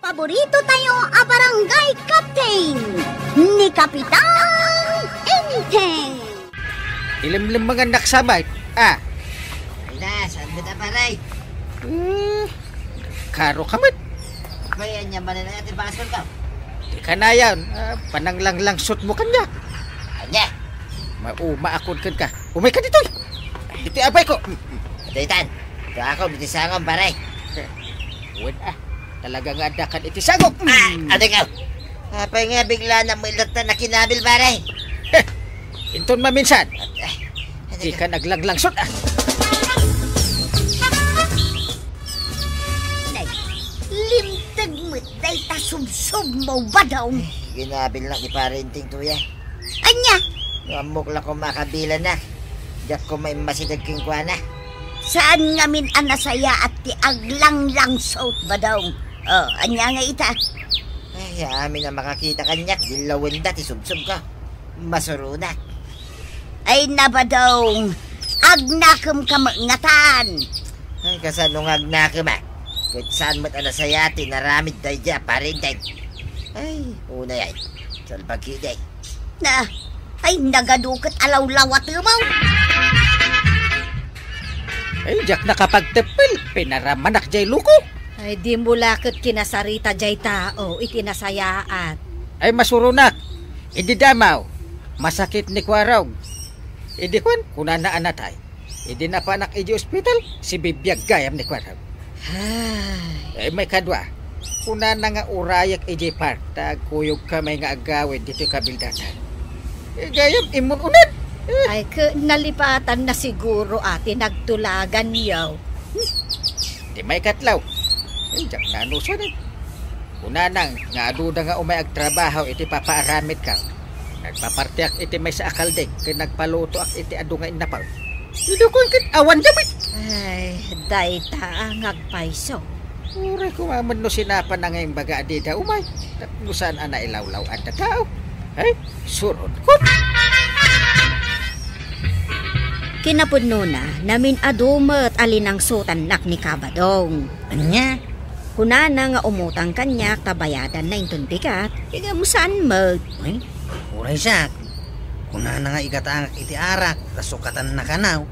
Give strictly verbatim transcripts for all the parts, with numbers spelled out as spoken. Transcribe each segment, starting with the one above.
Paborito tayo a barangay captain, ni Kapitan Enteng. Ilimlim mangan naksamay. Ah. Ay na, saan mo ta, pare? Hmm, karo ka met. Apayan niya man na ti basol ka. Di ka na yan. Ah, pananglanglangsot mo kanya. Anya? Mauma akon ken ka. Umay ka ditoy. Iti abay ko. Daytan. Ito ako, iti sangam, pare. Wen, ah. Talaga nga adda kan iti sangok. Ah, adi nga. Apay nga bigla na may lata na kinabil, pare? Heh, inton maminsan. Ay, adi Di nga. Ka naglanglangsot, ah. Nay, limteg met dayta subsub mo, Badong. Ay, ginabil na ni Pare Inting tuya. Anya? Nga ammok la ko makabilan na. Diak ko maimmasideg kenkuana. Saan ngamin a nasayaat ti aglanglangsot, Badong? Oh, anya nga ita? Ay, amin a makakita kaniak, di lawen da ti subsub ko. Masuronak. Ay, na, Badong, agnakem ka met ngatan. Ay, kasano nga agnakem, ah? Ket saan met a nasayaat ti naramid daydi a Pare Inting? Ay, unay ay. Salbagi day. Na, ay, nagadu ket alawlawatemaw. Ay, diak nakapagteppel, pinaramanak jay luko. Ay, di mo la ket kinasarita jay tao iti nasayaat. Ay, masuronak. Idi damaw, masakit ni Kuarog. Idi kuan, kunana a natay. Idi napanak iti ospital, sibibiag gayam ni Kuarog. Ay. Eh, may kadua, kunana nga urayek iti park, ta agkuyog ka may nga agawid ditoy kabildatan. Eh, gayam, immun unad. Eh. Ay, ke, nalipatan na siguro, ati, nagtulagan yaw. Di may katlaw. Eh, diak nanusunan. Kunanang nga aduda nga umay agtrabaho iti papaaramidko. Nagpapartiak iti maysa a kalding ken nagpalutoak iti adu nga innapaw. Idukon ket awan damit. Ay, dayta a nga agpayso. Uray kumaman no sinapana nga imbaga a dida umay. Tapno saan a nailawlaw-an da tao. Ay, suronkot. Kinapudnona, namin-adu met a linangsotannak ni Kabadong. Ania? Kunana nga umutang kaniak ta bayadanna inton bigat, ngem saan met. Ay, uray siak. Kunana nga igatangak iti arak, ta sukatanna kanaw.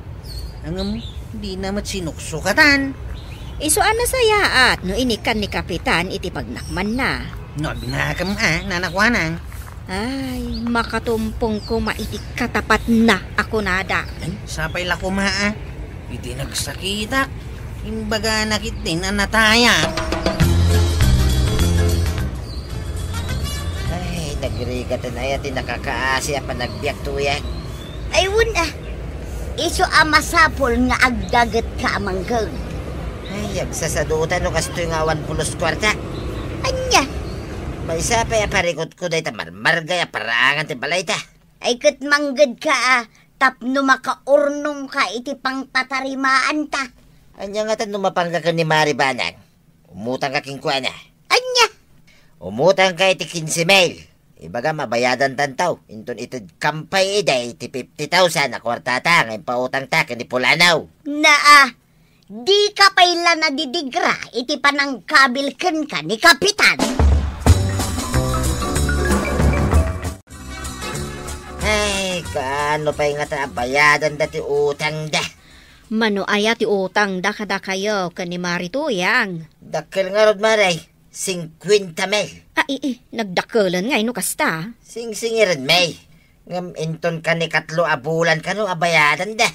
Ngem, dina met sinuksukatan. Isu a nasayaat no inikkan ni Kapitan iti pagnakmanna. No agnakem a, nanakuanang. Ay, makatumpong koma iti katapatna a kunada. Ay, sapay la koma a. Iti nagsakitak, imbagana ketdin a natayak. Ay, nagrigatan aya ti nakakaasi a panagbiag tuyak. Ay, wen a. Isu a masapul nga agdagetka a mangkeg. Ay, agsasadutan no kastoy nga awan pulos kuarta. Ania? Maysa pay a parikutko dayta marmargay a paraangan ti balayta. Ay, ket manggedka a tapno makaurnongka iti pangpatarimaanta. Ania ngatan no mapangka ken ni Mari Banang? Umutangka kenkuana. Ania? Umutangka iti kinse mil. Ibagam a bayadantanto, inton itedkam pay idiay ti fifty thousand a kuartata nga impautangta ken ni Pulanaw. Naa, dika pay la nadidigra iti panangkabil kenka ni Kapitan. Ay, kaano pay ngata a bayadanda ti utangda? Mano aya ti utangda kadakayo ken ni Mari Tuyang? Dakkel ngarud, Mari. Singkuenta mil. Ah, ii, nagdakkelen ngay no kasta. Singsingiren, May. Ngem inton kanikatlo a bulan kano a bayadanda.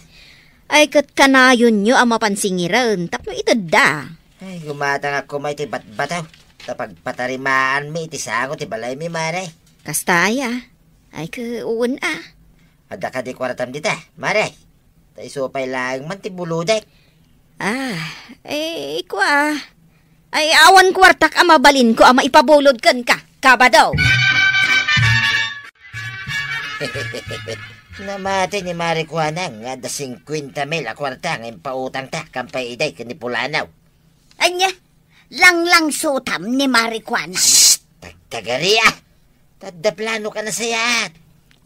Ay, ket kanayonyo a mapan singiren tapno itedda. Ay, gumatangak koma iti batbataw. Ta pagpatarimaanmi iti sango ti balaymi, Mare. Kasta aya? Ay, ke, wen a. Adda kadi kuartam dita, Mare? Ta isu pay laeng man ti bulodek. Ah, eh, kua. Ay, awan kuartak a mabalinko a maipabulod kenka, Kabado. Namati ni Mari Kuanang nga adda singkuenta mil a kuarta nga impautangta, kampay iday ken ni Pulanaw. Ania? Langlangsotam ni Mari Kuanang. Shh! Tagtagari, ah! Tadda planok a nasayaat.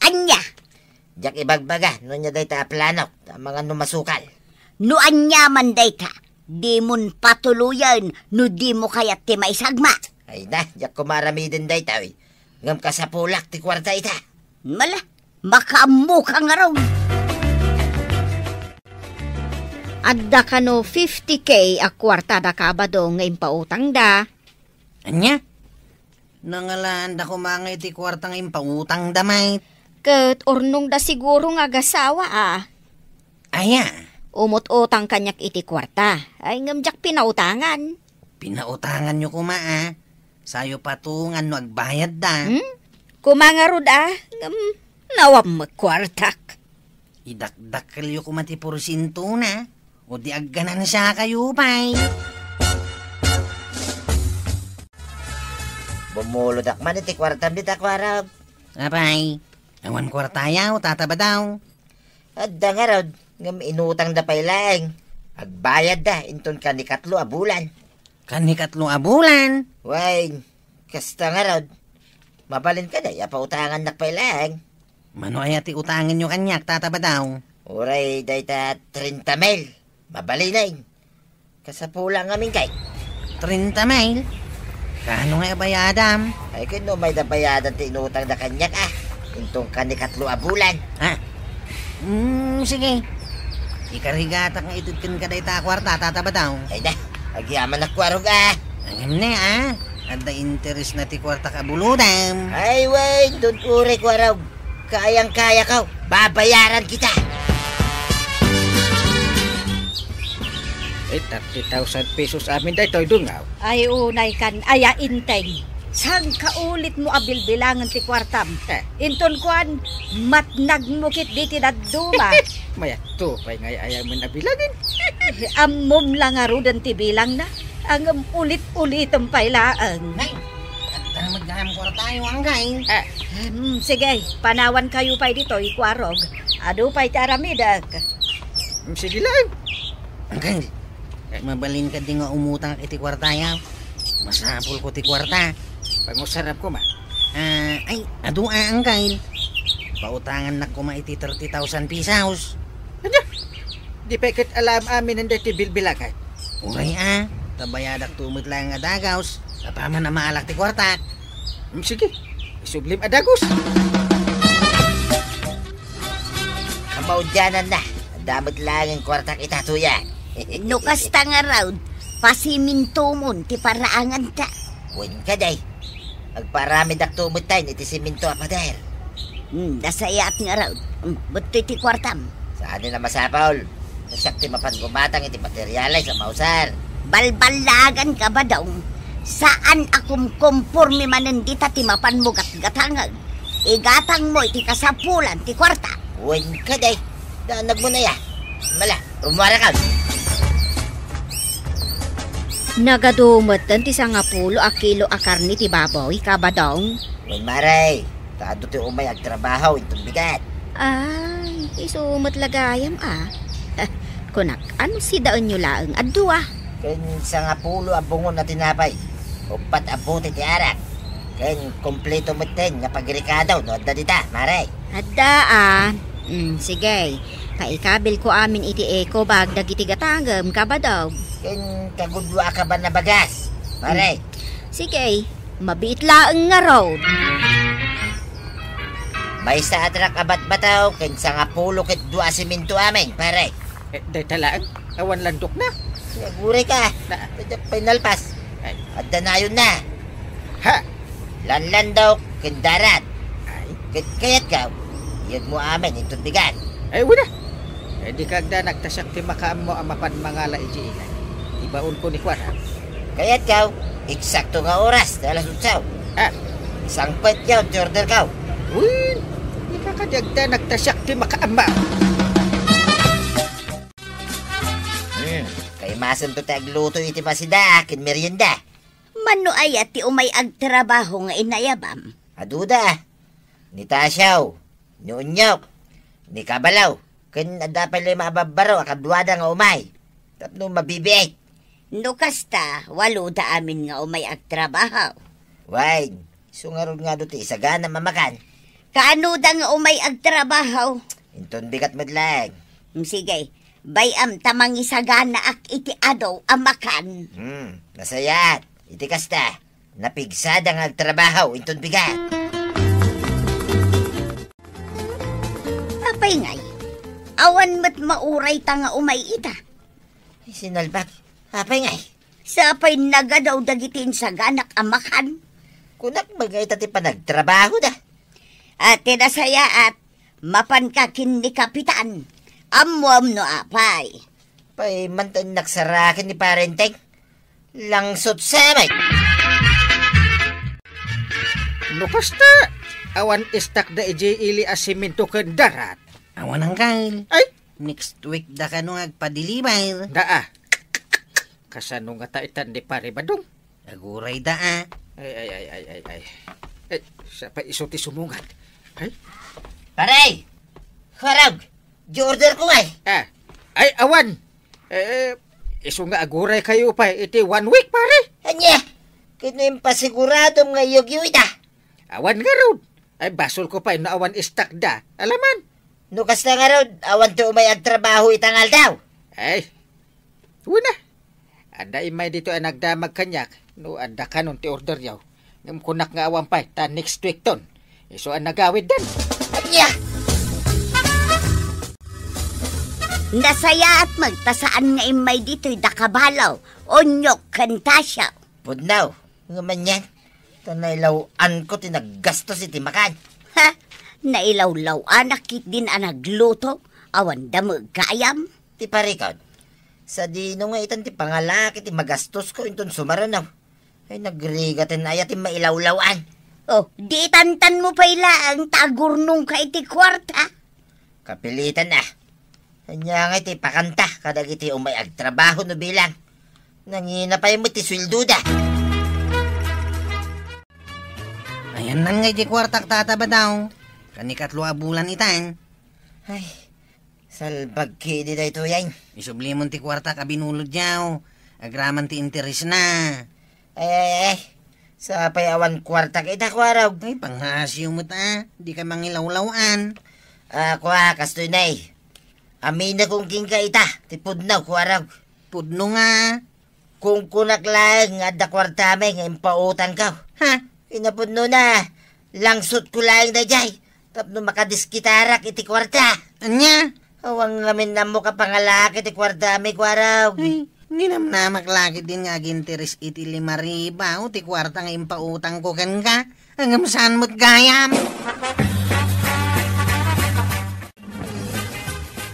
Ania? Diak ibagbaga no ania dayta a planok, ta amangan no masukal. No ania man dayta, dimon patuloyen no dimo kayat ti maisagma. Ay na, diak koma aramiden daytoy. Ngem kasapulak ti kuarta ita. Mala, makaammoka ngarud. Adda kano fifty K a kuarta da Kabadong nga impautangda. Ania? Nangalaanda koma nga iti kuarta nga impautangda, met. Ket urnongda siguro nga agasawa, a. Aya? Umut-utang kaniak iti kuarta. Ay, ngem diak pinautangan. Pinautanganyo koma, a. Sayo patungan no agbayadda. Hmm? Koma ngarud, a. Ngem, nawammek kuartak. Idakdakkelyo koma ti porsientona, o di agganansiakayo pay. Bumulodak man iti kuartam dita, kuarog. Apay, awan kuartayaw, Tata Badaw? Adda ngarud, ngem inutangda pay laeng. Agbayadda inton kanikatlo a bulan. Kanikatlo a bulan? Wen, kasta ngarud. Mabalin kadi a pautangannak pay laeng? Mano aya ti utangenyo kaniak, Tata Badaw? Uray dayta trenta mil. Mabalin, ay. Kasapulak ngamin kay. Trenta mil? Kaano nga abayadam? Ay, ket no umay da bayadan ti inutangda kaniak, a. Inton kanikatlo a bulan. Ha? Hmm, sige. Ikarigatak nga ited kenka dayta a kuarta, Tata Badaw. Ay da, agyamanak, kuarog, a. Ngem ne, a. Adda interesna ti kuartak a bulodam. Ay, wen, don't worry, kuarog. Kayang-kayako. Babayaran kita. Eh, thirty thousand pesos amin daytoy, Dungaw. Ay, unay kan aya, Inteng. Saan ka ulit mo a bilbilangen ti kuartam? Eh. Inton kuan, matnag mo ket diti dadduma. Mayat to pay nga ay-ayaw men a bilangen. Ammom la ngaruden ti bilangna, ngem ulit-ulitem pay laeng. Nay, adda met gayam kuartayo, anggaw. Eh. Hmm, sige, panawan kayo pay ditoy, kuarog. Adu pay ti aramidek. Hmm, sige laeng. Anggaw, mabalin kadi nga umutang iti kuartayo? Masapulko ti kuarta. Pangusarap koma. Ah, ay, adu a, anggaw. Pautangannak koma iti thirty thousand pesos. Ania? Di pay ket alaem amin daytoy bilbilangen? Uray a, ta bayadakto met laeng a dagaws, apaman a maalak ti kuartak. Hmm, sige, isublim a dagus. Kamaudiananna, adda met laeng kuartak ita, tuya. No kasta ngarud, pasimintomon ti paraanganta. Wen kadi, agpaaramidakto metten iti siminto a pader. Hmm, nasayaat ngarud. Hmm, bettoy ti kuartam. Saanen a masapul. Ta siak ti mapan gumatang iti materiales a mausar. Balballaganka, Badong. Saan a kumkomporme manen dita ti mapanmo gatgatangen. Igatangmo iti kasapulan ti kuarta. Wen kadi, danagmo na ya. Mala, rumuaraka. Nagadu metten ti sangapulo a kilo a karne ti baboy, Kabadong. Wen, mare, ta adu ti umay agtrabaho inton bigat. Ay, isu met la gayam a. Kunak, ano sidaenyo laeng a dua? Ken sangapulo a bungon a tinapay, uppat a bote ti arak, ken kompleto metten nga pagrikado no adda dita, mare. Adda a. Mm, sige. Paikabilko amin iti eco bag dagiti gatangem, Kabadong. Ken kagudua a kaban a bagas, mare. Mm. Sige. Mabiit laeng ngarud. Maysa a trak a batbataw ken sangapulo ket dua a siminto amin, pare. Eh, dayta laeng? Awan landokna? Aguray ka. Na- Dayta pay nalpas. Ay. Adda nayonna. Ha? Lanlandok ken darat. Ay. Ket kayatko, iyegmo amin inton bigat. Ay, wala. Eh, di ka agdanag ta siak ti makaammo a mapan mangala iti ilay. Ibaonko ni kuana. Kayatko, eksakto nga oras, ti alas otso. Ah. Sangpetko ti orderko. Uy, di ka kadi agdanag ta siak ti makaammo. Hmm, kaimasento ti agluto iti masida ken merienda. Mano aya ti umay agtrabaho nga inayabam? Aduda. Ni Tasyaw, ni Unyok, ni Kabalaw, ken adda pay lima a babbaro a kaduada nga umay. Tapno mabibiit. No kasta, waloda amin nga umay agtrabaho. Wen, isu ngarud nga adu ti isagana a makan. Kaanoda nga umay agtrabaho? Inton bigat met laeng. Mm, sige, bay-am ta mangisaganaak iti adu a makan. Hmm, nasayaat. Iti kasta, Napigsada nga agtrabaho inton bigat. Apay ngay, awan met maurayta nga umay ita. Ay, sinalbag. Apay ngay? Sapay nagadaw dagiti insaganak a makan. Kunak, magayta ti panagtrabahoda. Ati nasayaat, mapanka ken ni Kapitan. Ammoam no apay. Pay, manten nagsaraken ni Parenteng. Langsot sa met. No kasta, awan istak da ijay ili a semento ken darat. Awan, angkel. Ay? Next week da kano nga agpadeliver. Daa. Kasano nga ta itan ni Pare Badong? Aguray da, a. Ay, ay, ay, ay, ay, ay. Ay, sapay isu ti sumungad. Ay? Pare! Kuarog! Di order ko, ay! Ah. Ay, awan! Eh, isu nga aguray kayo pay iti one week, pare. Ania? Ken no impasiguradom nga iyogyo ita? Awan ngarud. Ay, basol ko pay no awan istak da. Alaman. No kasta ngarud, awan ti umay agtrabaho ita nga aldaw. Ay, una. Adda imay ditoy a nagdamag kaniak no adda kanon ti orderyo. Ngem kunak nga awan pay, ta next week ton. Isu a nagawidden. Ania? Nasayaat met ta saan nga immay ditoy da Kabalo, Onyok, ken Tasio. Pudno, ngem anian? Ta nailaw-anko ti naggastos iti makan. Ha? Nailawlaw-anak ketdin a nagluto, awan da met gayam? Ti parikut, sadino nga itan ti pangalaki ti magastosko inton sumaruno? Ay, nagrigaten aya ti mailawlaw-an. Oh, di itantanmo pay laeng ta agurnongka iti kuarta? Kapilitan a. Ania ngay ti ipakanta kadagiti umay agtrabaho no bilang? Nangina pay met ti sueldoda. Ayanna ngay ti kuartak, Tata Badong. Kanikatlo a bulan itan. Ay, salbag ketdi daytoyen. Isublimon ti kuartak a binulodyo. Agraman ti interesna. Ay, ay, ay. Sapay awan kuartak ita, Kuarog. Ay, pangngaasim met a. Dika mangilawlaw-an. A, kua, kastoy nay. Aminakon kenka ita, ti pudno, Kuarog. Pudno nga? Kunkunak laeng nga adda kuartami nga impautangko. Ha? Kinapudnona, langsotko laeng daydiay tapno makadiskitarak iti kuarta. Ania? Awan ngamin ammoka pangalaki ti kuartami, Kuarog. Ay, ninamnamak la ketdin nga aginteres iti lima ribu ti kuarta nga impautangko kenka. Ngem saan met gayam?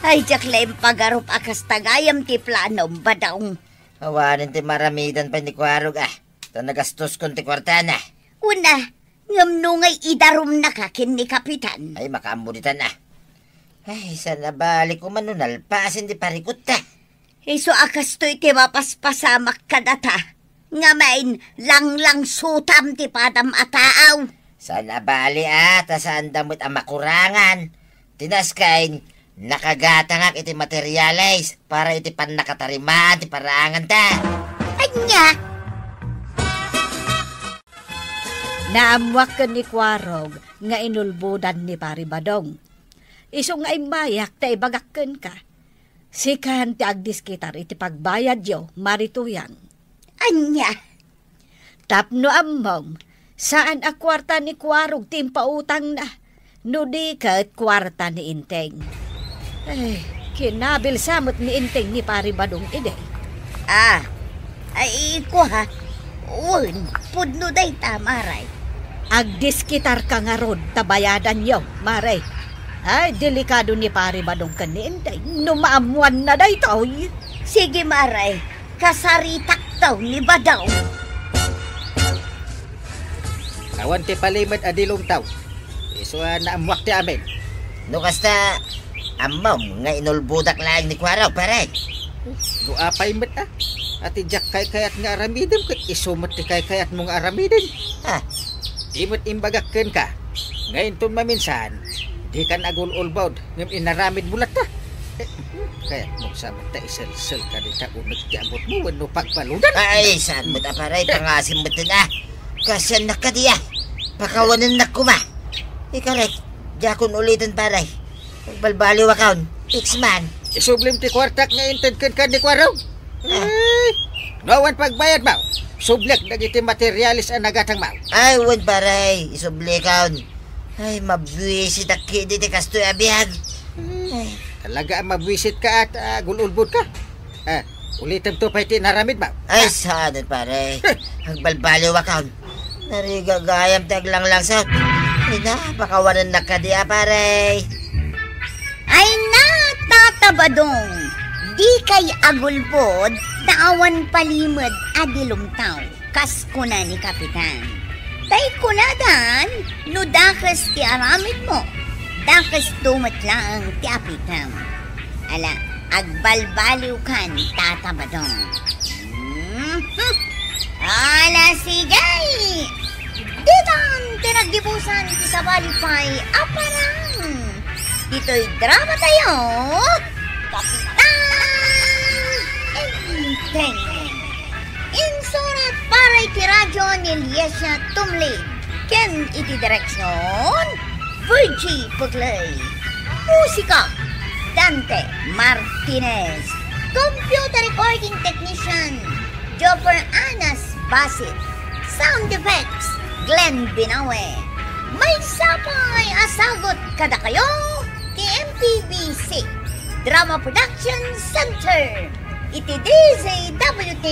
Ay, diak la impagarup a kasta gayam ti planom, Badong. Awanen ti maaramidan pay ni Kuarog, a. Ta nagastoskon ti kuartana. Una, ngem no ngay idarumnaka ken ni Kapitan? Ay, makaammo ditan, a. Ay, saan a bali koma no nalpasen ti parikutta. Isu a kastoy ti mapaspasamak kadata. Ngamin, langlangsutam ti padam a taaw. Saan a bali, a, ta saanda met a makurangan. Ti naskay, nakagatangak iti materyales para iti pannakatarimaan ti paraanganta. Ania? Naammoak ken ni Kuarog nga inulbodan ni Pari Badong. Isu nga immayak ta ibagak kenka. Sikan ti agdiskitar iti pagbayadyo, Mari Tuyang. Ania? Tapno ammom, saan a kuarta ni Kuarog ti impautangna, no di ket kuarta ni Enteng. Ay, kinabilsa met ni Enteng ni Pari Badong idi. A, ay, kua, wen, pudno dayta, Mare. Agdiskitarka ngarud ta bayadanyo, Mare. Ay, delikado ni Pari Badong ken ni Enteng no maammoanna daytoy. Sige, Mare. Kasaritakto ni Badong. Awan ti palimed a dilungtaw. Isu a naammoak ti amin. No kasta, ammom nga inulbodak laeng ni Kuarog, pare. No apay met a, a ti diak kaykayat nga aramidem ket isu met ti kaykayatmo nga aramiden. A? Di met imbagak kenka nga inton maminsan, dikan agul-ulbod ngem inaramidmo latta. Kayatmo sa met ta iselsel ka dita uneg ti abutmo wenno pagbaludan? Ay, saan met a, pare, pangasim met a. Kasiannak kadi a. Pakawanennak koma. Ikarek, diakon uliten, pare. Agbalbaliwakon, X-Man. Isublim ti kuartak nga inted kenka ni Kuarog. A. Ay, no awan pagbayadmo, Sublik dagiti materialis a nagatangmo. Ay, wen, pare, isublikon. Ay, mabwisitak kadi ti kastoy a biag. Hmm, ay. Talaga a mabwisit ka at, ah, gul-ulbod ka. Ah, ulitem to pay ti naramidmo. Ay, saan, pare? Agbalbaliwakon. Narigagayam ti aglanglangsot. Ay na, pakawanennak kadi a, pare. Ay na, Tata Badong, dikay agulbod ta awan palimed a dilumtaw, kas kuna ni Kapitan. Tay kunadan, no dakes ti aramidmo, dakesto met laeng ti apitem. Ala, agbalbaliwkan, Tata Badong. Mhm. Ala, sige! Ditan ti nagdibusan ti sabali pay a parang. Ditoy drama tayo, Kapitan Enteng. Insurat para iti radyo ni Liesia Tumlid. Ken iti direksion, Virgie Pugley. Musika, Dante Martinez. Computer recording technician, Jopper Anas Basit. Sound effects, Glenn Binawe. Maysa pay a sagut kadakayo ti M P B C Drama Production Center iti D Z W T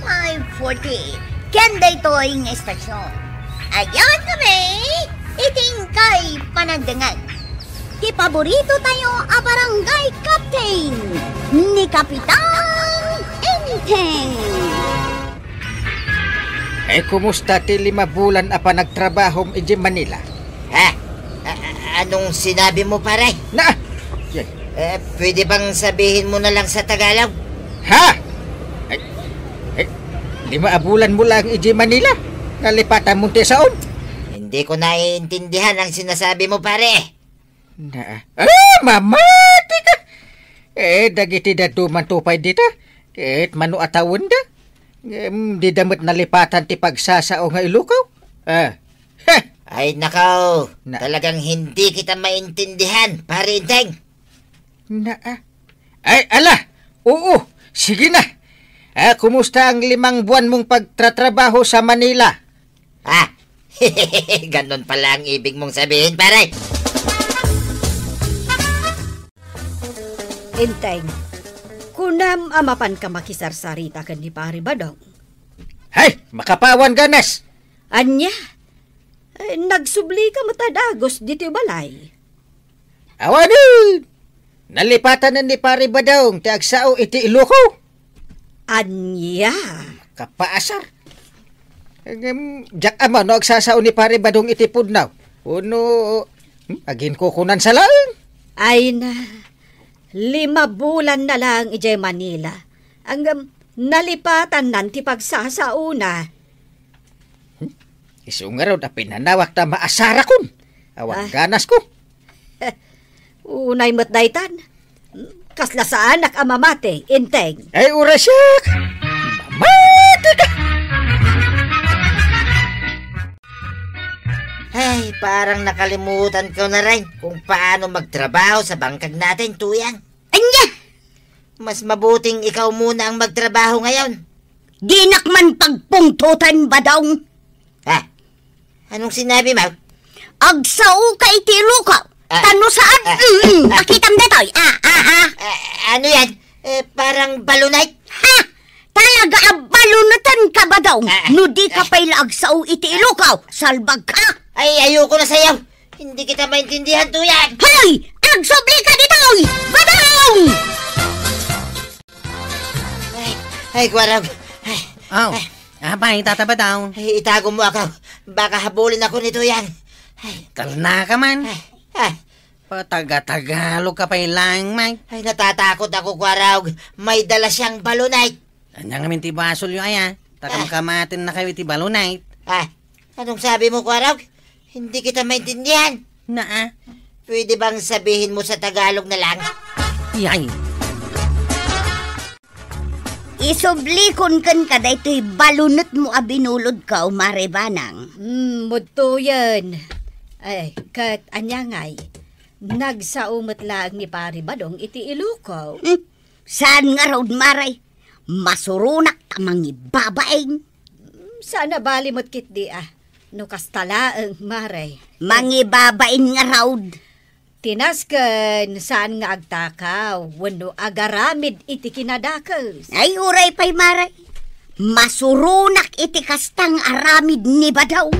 five forty. Ken daytoy nga istasyon. Agyawat kami iti inkay panagdengngeg. Ti paborito tayo a barangay captain, ni Kapitan Enteng. Eh, kumusta ti lima bulan a panagtrabahom idiay Manila? Ha? A-, a-, anong sinabi mo, pare? Na! Yan. Eh, pwede bang sabihin mo na lang sa Tagalog? Ha? Ay, eh, lima a bulan mo lang idiay Manila? Nalipatan mo ti saom? Hindi ko naiintindihan ang sinasabi mo, pare. Na, ah, mamati ka! Eh, dagiti dadduma to pay dita. Ket mano a tawenda? Ngem dida met nalipatan ti pagsasao nga Ilocao. Ah. Heh! Ay, nakaw. Na. Talagang hindi kita maintindihan, Pare Enteng. Na, ah. Ay, ala! Oo, sige na. Ah, kumusta ang limang buwan mong pagtratrabaho sa Manila? Ah, ganun pala ang ibig mong sabihin, pare. Enteng, kunam a mapanka makisarsarita ken ni Pare Badong? Hay, makapawan ganas! Ania? Eh, nagsubli ka met a dagus ditoy balay. Awanen! Nalipatan ni Pare Badong ti agsao iti Ilocao. Ania? Kapaasar. Ngem, diak ammo no agsasao ni Pare Badong iti pudno. Wenno, hmm, aginkukunan sa laeng. Ay na, lima bulan na lang idiay Manila. Ngem, nalipatannan ti pagsasaona. Hmm? Isu ngarud a pinanawak ta maasarakon. Awan Ah. ganas ko. Unay met daytan. Kasla saanak a mamati, Enteng. Ay, urasyak! Mamati ka! Ay, parang nakalimutan ko na rin kung paano magtrabaho sa bangkag natin, Tuyang. Anya? Mas mabuting ikaw muna ang magtrabaho ngayon. Dinak man pagpungtotan, Badong. Ha? Anong sinabi mo? Agsao ka iti Ilocao. Ah. Tano saan? Ah. Mm, ah. Pakitam datoy. Ah, ah, ah. Ah, ano yan? Eh, parang balonite. Ha? Talaga a baloniten ka, Badong. Ah. No di ka Ah. pay la agsao iti Ilocao, salbag ka. Ay, ayoko na sayaw. Hindi kita maintindihan, Tuyang. Hoy! Agsubli ka ditoy! Badong! Ay, ay, Kuwarog. Ay, Aw, ay. Apay, Tata Badong? Ay, itago mo ako. Baka habulin ako ni Tuyang. Ay. Talna ka man. Ay, ay. Pataga-Tagalog ka pay laeng, Mike. Ay, natatakot ako, Kuwarog. May dala siyang balonite. Anya ngamin ti basolyo, aya? Ta Ah. kamkamaten na kayo iti balonite. Ah, anong sabi mo, Kuwarog? Hindi kita maintindihan. Naa? Pwede bang sabihin mo sa Tagalog na lang? Yay! Isublikon kenka daytoy balonetmo a binulodko, Mare Banang. Hmm, mudtoyen. Ay, ket ania ngay? Nagsao met laeng ni Pare Badong iti Ilocao. Hmm, saan ngarud, Mare? Masuronak ta mangibabain. Saan a bali met ketdi a no kasta laeng, Mare. Mangibabain ngarud. Ti nasken, saan nga agtakaw wenno agaramid iti kinadakes. Ay, uray pay, Mare. Masuronak iti kasta nga aramid ni Badong.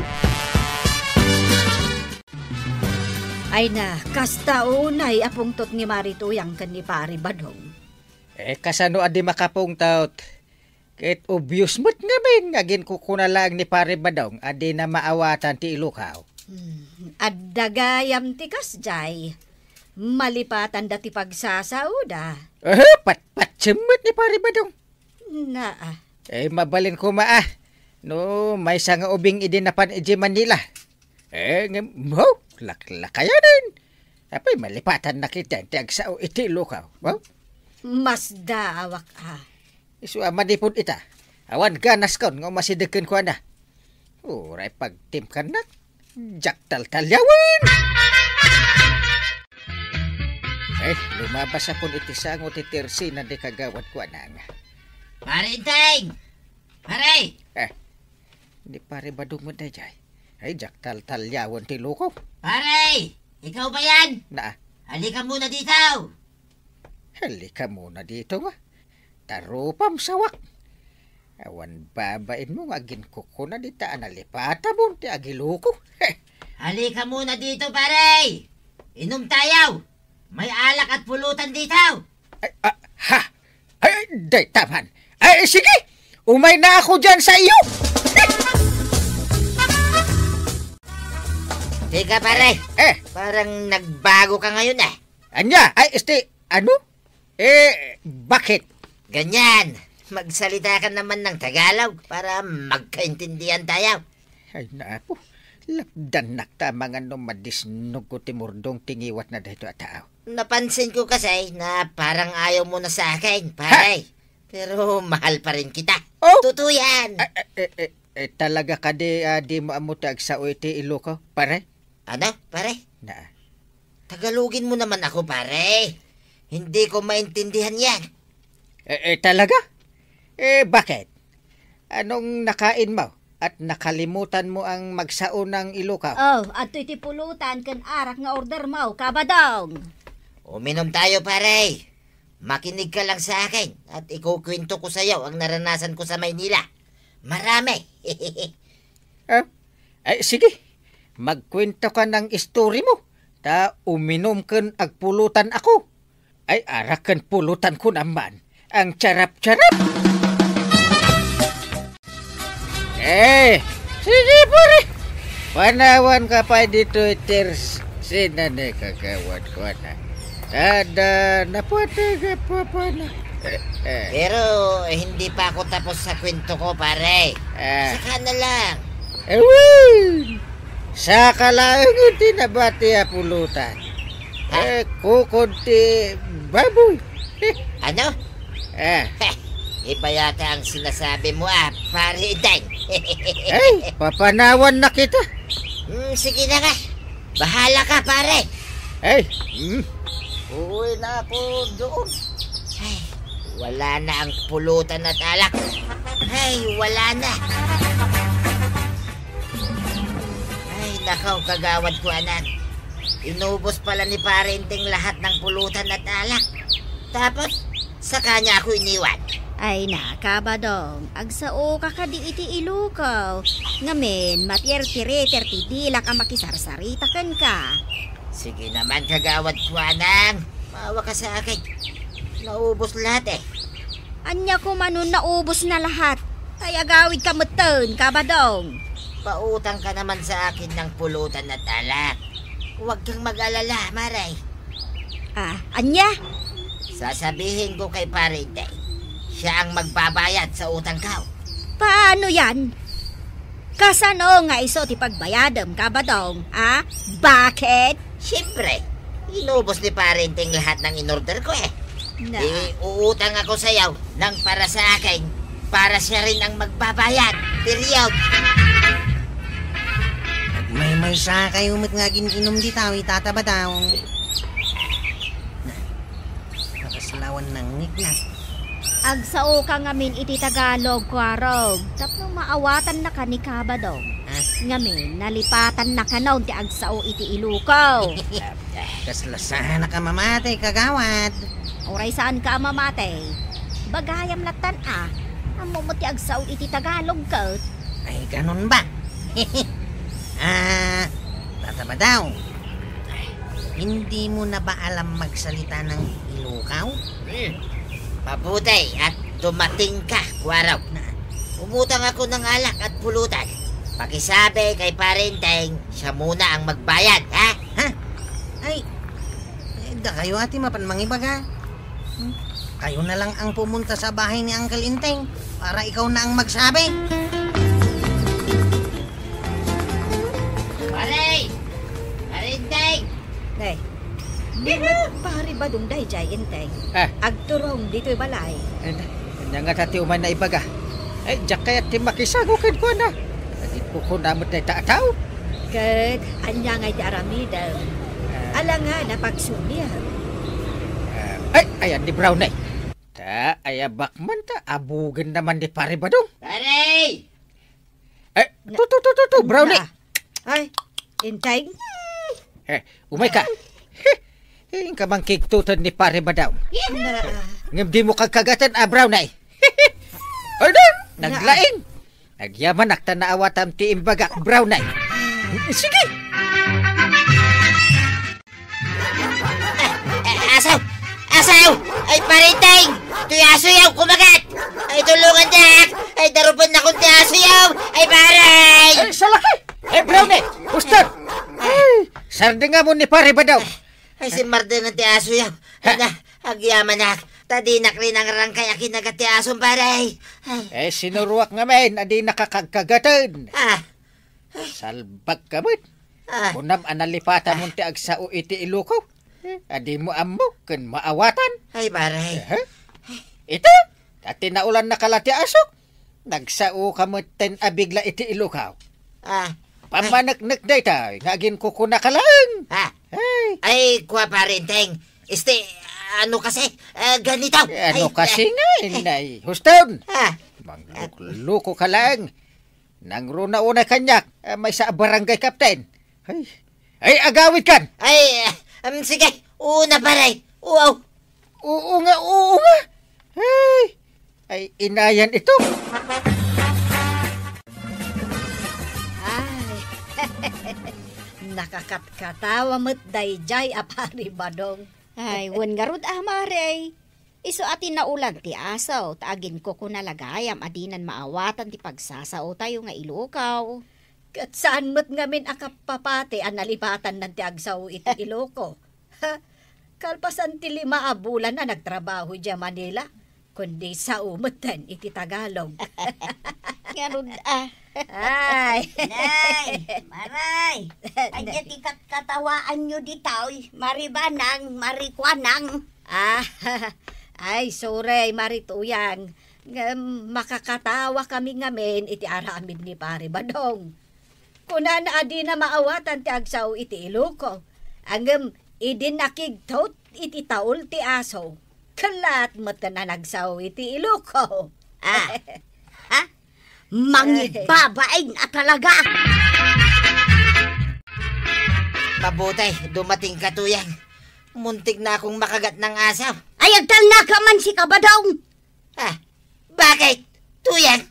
Ay na, kasta unay a pungtot ni Mare Tuyang ken ni Pare Badong. Eh, kasano a di makapungtot? Ket obvious met ngamin nga ginkukuna laeng ni Pare Badong a dina maawatan ti ilukaw. Hmm, adda gayam ti kasdiay. Malipatanda ti pagsasaoda. Eh, patpatsem met ni Pare Badong. Naa. Eh, mabalin koma, ah. No, maysa nga ubing idi napan idiay Manila. Eh, ngem, wow, laklakayanen. Apay, malipatannak iti agsao iti ilukaw. Wow. Masdaawak a. Isu a manipud ita. Awan ganaskon nga umasideg kenkuana. Uray pagtimkannak, diak taltaliawen. Eh, lumabas akon iti sango ti tersina di kagawad kuana nga. Pare Enteng! Pare! Eh, ni Pare Badong met daydiay. Ay, diak taltaliawen ti ilukaw. Pare! Ikaw ba yan? Naa. Halika muna dito! Halika muna dito nga. Tarupam sawak. Awan babainmo nga aginkukuna dita a nalipatamon ti agiluko. Halika muna dito, pare! Inom tayo! May alak at pulutan dito! Ay, ah, ha! Ay, ay, dayta man. Ay, sige! Umayna ako diyan sa iyo! Teka, pare. Eh. Parang nagbago ka ngayon, eh. Anya? Ay, este, ano? Eh, bakit? Ganyan. Magsalita ka naman ng Tagalog para magkaintindihan tayo. Ay, naapo. Lapdannak ta mangan no madisnogko ti murdong ti ngiwatna daytoy a tao. Napansin ko kasi na parang ayaw mo na sa akin, pare. Ha? Pero mahal pa rin kita. Oh! Totoo yan. Eh, eh, eh, eh, eh, talaga kadi, ah, di mo ammo ti agsao iti ilukaw, pare? Ano, pare? Na. Tagalogin mo naman ako, pare. Hindi ko maintindihan yan. Eh, eh, talaga? Eh, bakit? Anong nakain mo? At nakalimutan mo ang magsao ng ilukaw? Oh, adtoy ti pulutan ken arak nga order mo, Kabadong. Uminom tayo, pare. Makinig ka lang sa akin at ikukwento ko sa'yo ang naranasan ko sa Maynila. Marami. Ah? Ay, sige. Magkwento ka ng istori mo. Ta uminom ken agpulutan ako. Ay, arak ken pulutan ko naman. Ang charap-charap! Eh, sige, pare. Panawan ka pa dito, Ters. Sina ni kagawad ko na. Ada, napatay ka pa pa na. Eh, eh. Pero, eh, hindi pa ako tapos sa kwento ko, pare. Ah. Saka na lang. Ewan! Saka laeng iti nabati a pulutan. Ha? Eh, kukod ti baboy. Ano? Eh. Heh, iba yata ang sinasabi mo, ah, pare Enteng. Ay, papanawan na kita. Hmm, sige na nga. Bahala ka, pare. Ay, hmm. Uuwi na ako doon. Ay, wala na ang pulutan at alak. Ay, wala na. Ay, nakaw, kagawad ko, anak. Inubos pala ni Pare Enteng lahat ng pulutan at alak. Tapos, saka niya ako iniwan. Ay na, Kabadong, agsao ka kadi iti ilukaw. Ngamin, matirtiriter ti dilak a makisarsarita kenka. Sige naman, kagawad ko, anang. Maawa ka sa akin. Naubos lahat eh. Ania koma no naubos na lahat? Ay, agawid ka metten, Kabadong. Pautang ka naman sa akin ng pulutan at alak. Huwag kang mag-alala, Mare. Ah, ania? Sasabihin ko kay Pare Enteng. Siya ang magbabayad sa utang ko. Paano yan? Kasano nga isu ti pagbayadem, Kabadong? Ah? Bakit? Siyempre, inubos ni Pare Enteng lahat ng in-order ko eh. Na. Di uutang ako sa'yo nang para sa akin, para siya rin ang magbabayad. Period. Nagmaymaysa kayo met nga agin-inom dita, wi, Tata Badong. Nakaslawan ng ngiknak. Agsaoka ngamin iti Tagalog, Kuarog, tapno maawatannaka ni Kabadong. Ah. Ngamin, nalipatannaka no ti agsao iti Iloko. Kasla saannak a mamati, kagawad. Uray saanka a mamati. Bagayam lattan a. Ammo met ti agsao iti Tagalog ket. Ay, ganun ba? Ah, Tata Badaw, hindi mo na ba alam magsalita ng Ilocao? Hmm. Mabuti at dumating ka, Kuarog. Na, umutang ako ng alak at pulutan. Pakisabi kay Parenteng, siya muna ang magbayad, ha? Ha? Ay, eh, da kayo ati mapan mangibaga. Hmm? Kayo na lang ang pumunta sa bahay ni Uncle Enteng para ikaw na ang magsabi. Pare! Pare Enteng! Nay, ni met Pare Badong daydiay, Enteng. Ah. Agturong ditoy balay. Eh, ania ngata ti umay naibaga? Eh, diak kayat ti makisago kenkuana. Adi ko kunam met dayta a tao. Ket ania ngay ti aramidem? Ah. Alangan a pagsuniak. Ah, ay, ayan ni Brownie. Ta, ayabak man ta, abugen naman ni Pare Badong. Pare! Eh, tu, tu, tu, tu, tu, Brownie! Na. Ay, Enteng. Eh, umay ka. Inka man kigtutan ni Pare Badong. Na. Ngem di mo kagkagatan a Brownie. Ay, na, naglaing. Agyamanak ta naawatam ti imbaga, Brownie. Sige. Eh, asaw! Asaw! Ay, Parenteng! Toy asoyaw, kumagat! Ay, tulungan diak! Ay, darupennakon ti asoyaw! Ay, Pareng! Ay, salaki! Ay, Brownie! Uston! Ay, sardengam ni Pare Badong. Ay, simmardengan ti asoyaw. Ay, na, agyamanak. Ta dinak rinangrangkay a kinagat ti asom, pare. Ay. Eh, sinuruak ngamin a dinaka kagkagatan. Ah. Salbag ka met. Ah. Kunam a nalipatamon ti agsao iti Iloko. A dimo ammo ken maawatan. Ay, pare. Aha. Ita, ta tinaulannaka la ti asok. Nagsaoka metten a bigla iti Iloko. Ah. Pammaneknek daytoy nga aginkukunaka laeng. Ah. Ay. Ay, kua, Parenteng. Este, ano kasi? Ah, ganito. Eh, ano Ay, kasi eh. Nga, inay? Huston! Ah. Manglukluko ka laeng. Nangruna unay kaniak, ah, maysa a barangay captain. Ay. Ay, agawid kan! Ay, ah, um, sige. Una, pare. Wow. Oo nga, oo nga. Ay, ay, inayan ito. Ay, nakakatkatawa met daydiay a Pare Badong. Ay, wen ngarud a, Mare. Isu a tinaulan ti aso, ta aginkukuna la gayam a dinan maawatan ti pagsasaotayo nga Iloko. Ket saan met ngamin a kapapati a nalipatannan ti agsao iti Iloko. Ha? Kalpasan ti lima a bulan a nagtrabaho idiay Manila, kundi sao metten iti Tagalog. Ngarud a. Ay! Nay, Maray, ania ti katkatawaanyo ditoy? Maribanang, marikuanang. Ah, ay, sorry, Mari Tuyang. Ngem makakatawa kami ngamin iti aramid ni Pare Badong. Kunana a dina maawatan ti agsao iti Iloko. Ngem idi nakigtot iti taul ti aso, kellat met a nagsao iti Iloko. Ah. Ha? Mangibabain a talaga! Mabuti, dumating ka, Tuyang. Muntik na akong makagat ng aso. Ay, agtalna ka man, si Kabadong! Ah, bakit? Tuyang,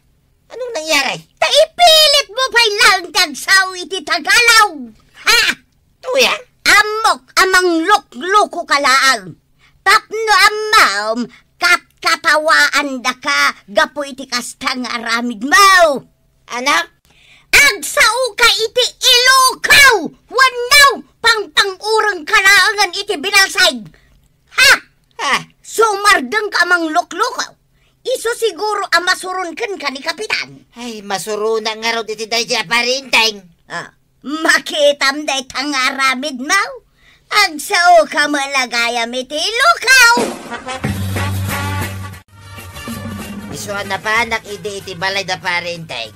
anong nangyari? Ta ipilit mo pay laeng ti agsao iti Tagalog! Ha? Tuyang? Ammok a manglukluko ka laeng. Tapno ammom, katkatawaandaka gapu iti kasta nga aramidmo. Ano? Agsaoka iti Iloko wenno pangpang-ureng ka laengen iti binalsig. Ha? Ah. Sumardeng ka a manglukluko. Isu siguro a masuron kenka ni Kapitan. Ay, masuronak ngarud iti daydi a Pare Enteng. Ah, makitam dayta nga aramidmo. Agsaoka met la gayam iti Iloko. Isu a napanak idi iti balay da Pare Enteng.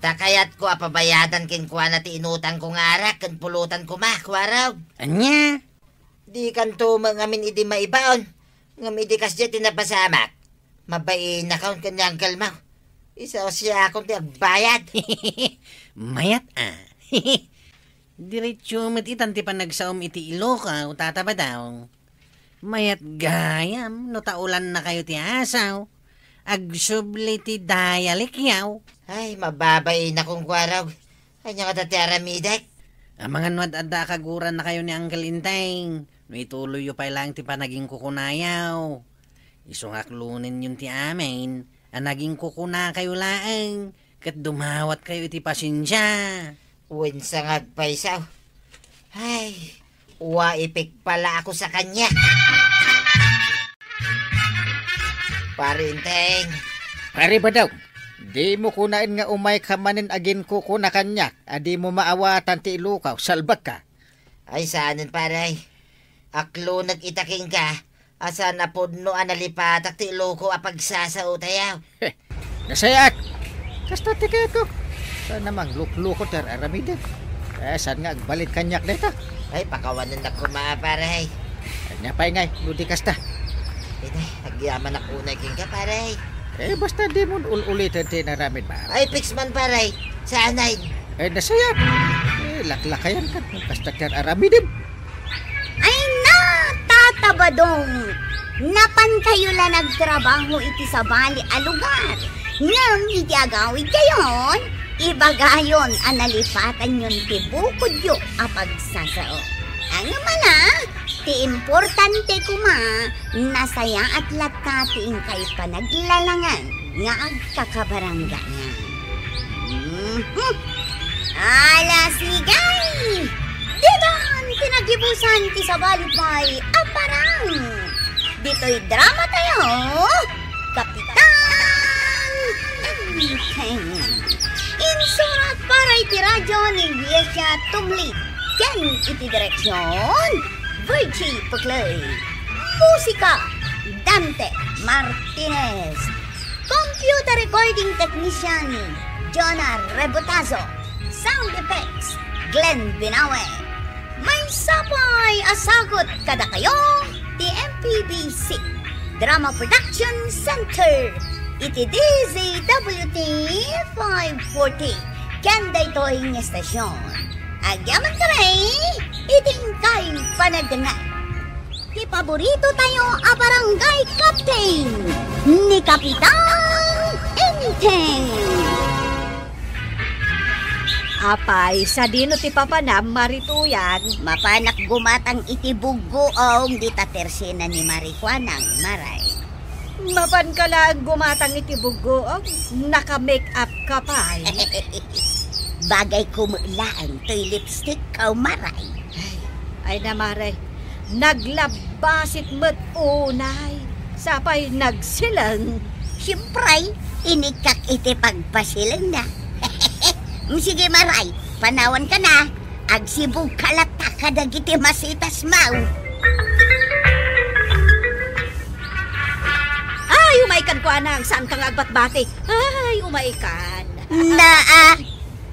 Ta kayatko a pabayadan kenkuana ti inutangko nga arak ken pulutan koma, Kuarog. Ania? Dikanto met ngamin idi maibaon, ngem idi kasdiay ti napasamak, Mabainakon ken ni Uncle Mau. Isu siakon ti agbayad. Mayat a. Diretso met itan ti panagsaom iti ilokaw, Tata Badong. Mayat gayam no taulannakayo ti asaw. Agsubli ti dayalekyaw. Ay, mababainakon, Kuarog. Ania ngata ti aramidek? Amangan no ad-adda a kagurannakayo ni Uncle Enteng, no ituloyyo pay laeng ti panagingkukunayaw. Isu nga aklonenyon ti amin a nagingkukunakayo laeng ket dumawatkayo iti pasensia. Wen sa nga agpayso. Ay, wa ipikpalaak sa kaniak. Pare Enteng. Pare Badong, dimo kunaen nga umayka manen aginkukuna kaniak a dimo maawatan ti ilokaw, salbagka. Ay, saanen, pare. Aklonek ita kenka, a saan a pudno a nalipatak ti iloko a pagsasaotayaw. Heh, nasayaat. Kasta ti kayatko. Saan a mangluklukot ti ar-aramidem. Eh, saan nga agbalin kaniak dayta? Ay, pakawanennak koma, pare. Ania pay ngay, no di kasta? Ita, agyamanak unay kenka, pare. Eh, basta dimon ul-uliten ti inaramidmo. Ay, fix man, pare. Saanen. Eh, nasayaat. Eh, laklakayanka. Kasta ti ar-aramidem. Ay na, Tata Badong! Napankayo la nagtrabaho iti sabali a lugar. Ngem iti agawidkayon, ibagayon a nalipatanyon ti bukodyo a pagsasao. Ngem ala, ti importante koma, nasayaat latta ti inkay panaglalangan nga agkakabaranggayan. Mhm. Ala, sige! Ditan ti nagibusan ti sabali pay a parang. Ditoy drama tayo, Kapitan Enteng. Insurat para iti radyo ni Gracia Tumli. Ken iti direksyon, Virgie Puclay. Musika, Dante Martinez. Computer recording technician, Jonah Rebotazo. Sound effects, Glenn Binawe. Maysa pay a sagut kadakayo ti M P B C Drama Production Center iti D Z W T five forty ken daytoy nga estasyon. Agyaman kami iti inkay panagdengngeg. Ti paborito tayo a barangay captain, ni Kapitan Enteng. Apay, sadino ti papanam, Mari Tuyang? Mapanak gumatang iti buggoong dita tersena ni Mari Kuanang, Maray. Mapanka laeng gumatang iti buggoong, naka-make up ka pay. Bagay ko met laeng toy lipstick ko, Maray. Ay, ay na, Maray. Naglabbasit met unay, sapay nagsileng. Siempre, inikkak iti pagpasilengna. Mm, sige, Maray, panawanka na. Agsibugka latta kadagiti masitasmo. Ay, umaykan, Kuanang, saanka nga agbatbati? Ay, umaykan. Naa,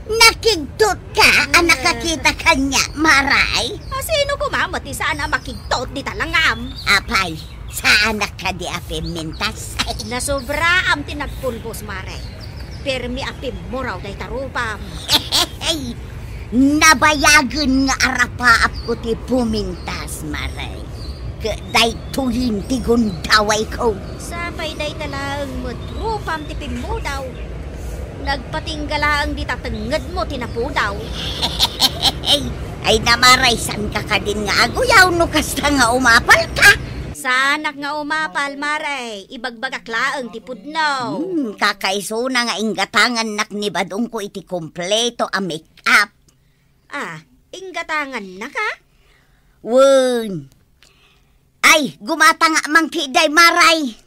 nakigtot ka a nakakita kaniak, Maray? A, sino koma met ti saan a makigtot dita langam? Apay, saanak kadi a pimmintas? Nasobraam ti nagpulbos, Maray. Permi a pimmuraw dayta rupam. Nabayagen nga arapaapko ti pumintas, Maray. Ket daytoyen ti gundawayko. Sapay dayta laeng met rupam ti pimmudaw. Nagpatingga laeng dita tengngedmo ti napudaw. Ay na, Maray, saanka kadin nga aguyaw no kasta nga umapalka? Saanak nga umapal, Maray. Ibagbagak laeng ti pudno. Hmm, kakaisuna nga inggatangannak ni badongko iti kompleto a make-up. Ah, inggatangannaka? Wen. Ay, gumatangak man ketdi, Maray.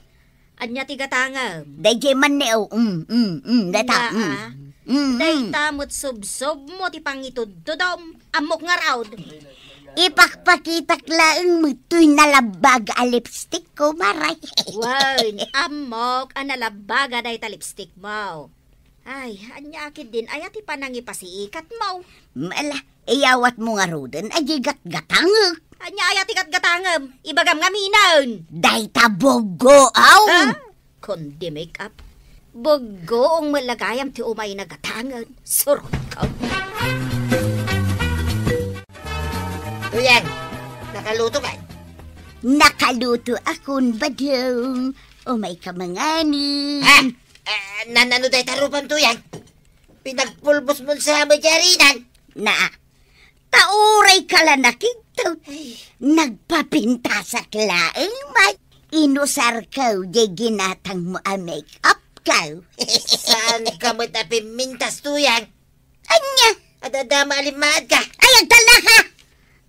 Ania ti gatangem? Daydiay man ni, oh, mm, mm, mm, dayta, mm. Naa. Mm, mm. Dayta met subsobmo ti pangitudtudom. Ammok ngarud. Ipakpakitak laeng met toy nalabbaga a lipstickko, Maray. Wen, ammok a nalabbaga dayta lipstickmo. Ay, ania ketdin aya ti panangipasiikatmo? Mala, iyawatmo ngaruden a di gatgatangek. Ania aya ti gatgatangem? Ibagam ngaminen. Dayta buggoom. Ah? Kundi make-up. Buggoong met la gayam ti umayna gatangen. Surotko. Tuyang, nakaluto ka? Nakaluto akon, Badong. Umayka mangani. Ha? Ah, nanano dayta rupam, Tuyang? Pinagpulbos mon sa madiarinan? Na, ta uray ka la nakigtot. Ay. Nagpapintasak laeng met. Inusarko diay ginatangmo a make-up ko. Saan ka met a pimmintas, Tuyang? Ania? Adda met a limmaedka. Ay, agtallaka!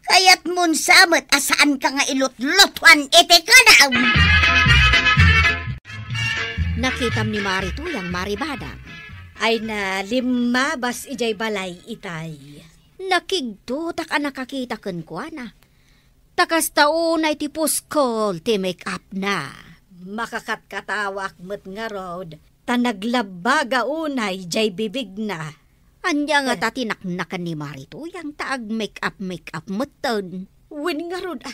Kayatmon sa met a saanka nga ilutlutuan iti kanaw. Nakitam ni Mari Tuyang, Mari Badang. Ay na, limmabas idiay balay itay. Nakigtotak a nakakita kenkuana. Ta kasta unay ti puskol ti make-up na. Makakatkatawaak met ngarud, ta naglabbaga unay diay bibigna. Ania nga ta tinaknakan ni Mari Tuyang ta ag-make-up-make-up metten? Wen ngarud a,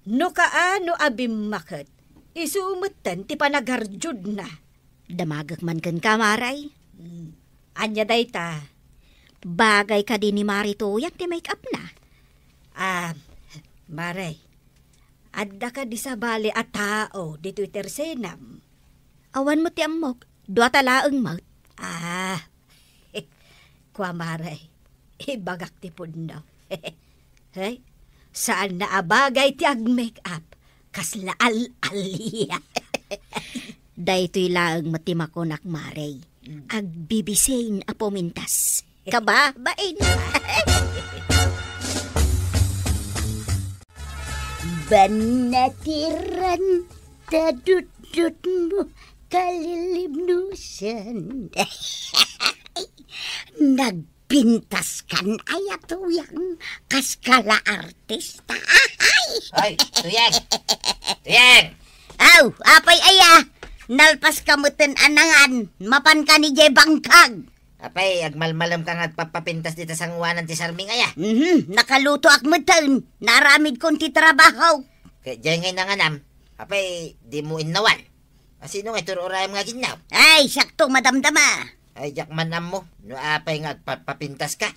no kaano a bimmaket, isu metten ti panagarjudna. Damagek man kenka, Mari. Hmm. Ania dayta? Bagay kadi ni Mari Tuyang ti make-up na? Ah, Mari, adda kadi sabali a tao ditoy tersenam? Awan met ti ammok, duata laeng met. Ah, kua, Mari, ibagak ti pudno. Hey, saan na a bagay ti ag-make-up. Kasla al-alia. Daytoy laeng met ti makunak, Mari. Mm. Agbibisin a pumintas. Kababain. Bannatiran ta dutdutmo kalilibnusan. Nagpintaskan aya, Tuyang, kas kala artista. Ay! Ay, Tuyang! Tuyang! Aw, apay aya? Nalpas ka metten a nangan, mapan ka ni jay bangkag. Apay, agmalmalem ka nga agpapapintas dita sangoanan ti sarming aya? Mhm, nakalutoak metten. Naaramidkon ti trabaho. Ket jay ngay nanganam, apay, dimo innawan? A, sino ngay tur-urayam nga aginnaw? Ay, siakto madamdama. Ay, diak man ammo no apay nga agpapapintas ka.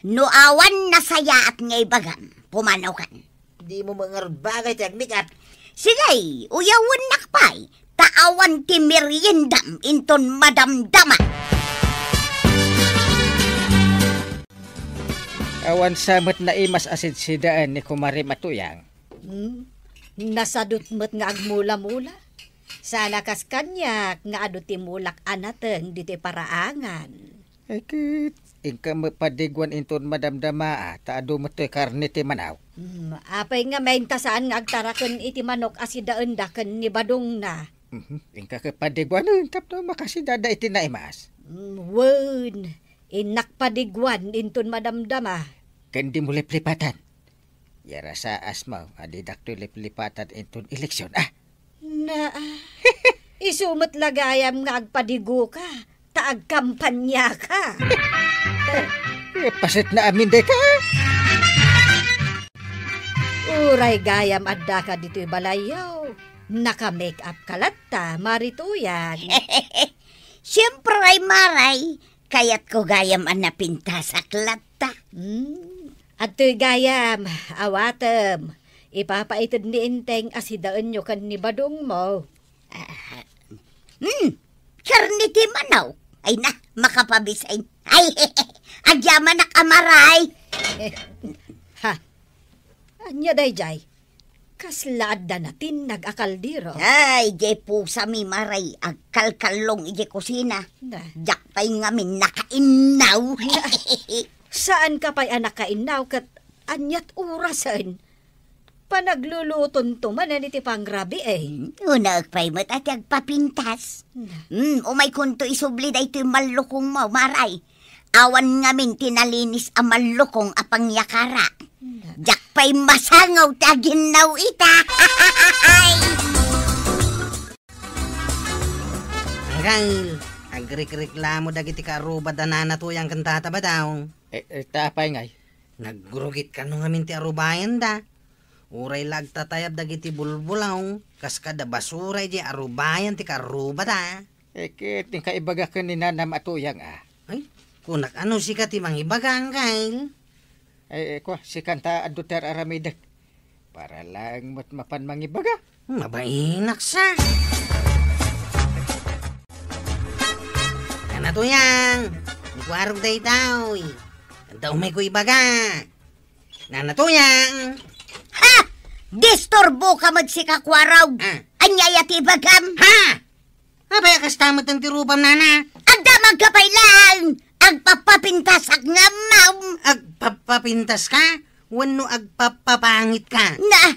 No awan nasayaat nga ibagam, pumanakan. Dimo met ngarud bagay ti ag-make-up. Sige, uyawennak pay, ta awan ti meriendam inton madamdama. Awan sa met naimas a sidsidaen ni Kumare Matuyang. Hmm? Nasadut met nga agmula-mula. Sana kas kaniak nga adu ti mulak a nateng ditoy paraangan. Ay ket, inka met padiguan inton madamdama, ta adu met toy karne ti manaw. Hmm, apay nga main ta saan nga agtaraken iti manok a sidaenda ken ni badongna? Mhm, inka ket padiguanen tapno makasidada iti naimas. Hmm, wen, innak padiguan inton madamdama. Ken dimo liplipatan. Yarasaasmo a didak toy liplipatan inton eleksion, a? Na, isu met la gayam nga agpadigoka, ta agkampaniaka. Eh, paset na amin dayta. Uray gayam addaka ditoy balayyo, naka-make-up ka latta, Mari Tuyang. Siempre, Mari, kayatko gayam a napintasak latta. Hmm. Adtoy gayam, awatem. Ipapaited ni Enteng a sidaenyo ken ni badongmo. Ah, hmm, karne ti manok. Ay na, makapabisin. Ay, agyamanak a Mari. Ha? Ania daydiay? Kasla adda natinnag a kaldero. Ay, diay pusami, Mari, agkalkallong idiay kusina. Na. Diak pay ngamin nakainnaw. Saanka pay a nakainnaw ket aniat orasen? Panaglulutonto manen iti pangrabii. Hmm, unaek pay met a ti agpapintas. Na. Hmm, umaykonto isubli daytoy mallukongmo, Mari. Awan ngamin ti nalinis a mallukong a pangyakara. Na. Diak pay masangaw ti aginnaw ita. Anggal, agrikreklamo dagiti kaarruba da Nana Tuyang ken Tata Badong. Eh, eh, ta apay ngay? Nagrugit kano ngamin ti arubaenda. Uray la agtatayab dagiti bulbulong, kas kada basura idiay arubayan ti karrubada. Eh, ket inka ibaga ken ni nanam a Tuyang a. Ay, kunak ano sika ti mangibaga, Angkel? Ay, eh, kua, sikan ta adu ti ar-aramidek. Para laeng met mapan mangibaga. Mabainak sa. Nana Tuyang, ni Kuarog daytoy. Anta umayko ibaga. Nana Tuyang. Ha! Disturbo ka met sika, Kuarog. Ah. Ania aya ti ibagam? Ha! Apay a kasta met ti rupam, nana? Agdamag ka pay laeng. Agpapapintasak nga ammom. Agpapapintas ka? Wenno agpapapangit ka? Na,